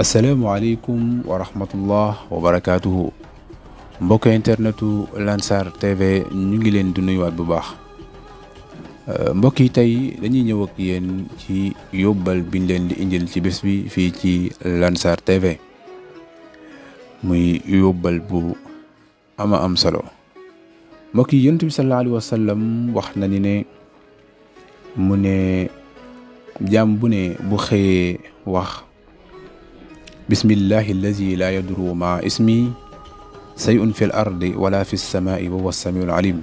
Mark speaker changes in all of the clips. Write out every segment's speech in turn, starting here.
Speaker 1: asalaamualeykum wa rahmatullah wa barakaatuhu mbokk internetu Lansar TV ñu ngi leen di nuyuwaat bu baax mbokk yi tey dañuy ñëw ak yéen ci yóbbal biñ leen di indil ci bés bi fii ci Lansar TV muy yóbbal bu ama am solo mbokk yi yonent bi sallallahu alayhi wa sallam wax na ni ne mu ne jaam bu ne bu xëyee wax bismillahi allazi la yaduru ma ismi sayun fi l ardi wala fi lsamaai wa huwa samiul alim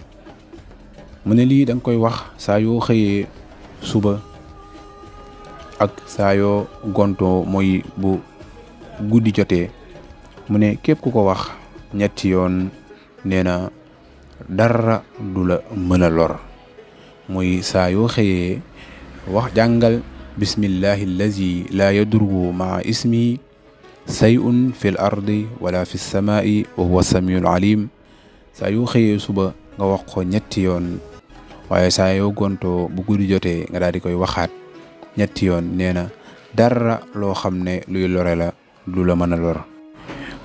Speaker 1: mu ne lii da nga koy wax saa yoo xëyee suba ak saa yoo gontoo mooy bu guddi jotee mu ne képp ku ko wax ñetti yoon nee na dara du la mën a lor muy saa yoo xëyee wax jàngal bismillahi allazi la yaduru ma ismi sayun fi l ardi wala fi lsamaai wa huwa samiul alim saa yoo xëyee suba nga wax ko ñetti yoon waaye saa yoo gontoo bu guddi jotee nga daal di koy waxaat ñetti yoon nee na dara loo xam ne luy lore la du la mën a lor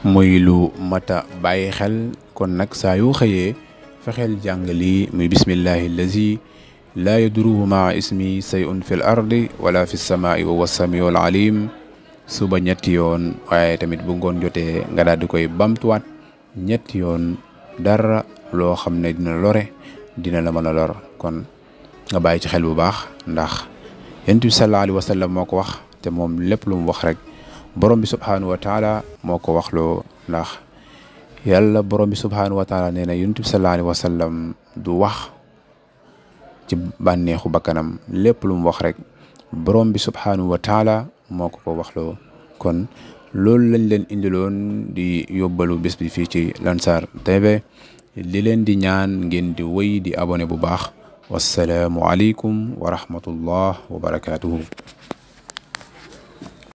Speaker 1: muy lu mata bàyyi xel kon nag saa yoo xëyee fexeel jàng lii muy bismillahi allazi laa yaduruhu maa ismi sayun fi l ardi wala fi lsamaai wa huwa samiul alim suba ñetti yoon waaye tamit bu ngoon jotee nga daal di koy bamtuwaat ñetti yoon dara loo xam ne dina lore dina la mën a lor kon nga bàyyi ci xel bu baax ndax yonent bi sallallahu alayhi wa sallam moo ko wax te moom lépp lu mu wax rek borom bi subhaanahu wa taala moo ko wax loo ndax yàlla borom bi subhaanahu wa taala nee na yonent bi sallallahu alayhi wa sallam du wax ci bànneexu bakkanam lépp lu mu wax rek borom bi subhaanahu wa taala moo ko waxloo kon loolu lañ leen indiloon di yóbbalu bés bi fii ci Lansar TV li leen di ñaan ngeen di wéy di abonné bu baax wassalaamu aleykum wa rahmatullah wa barakaatuhu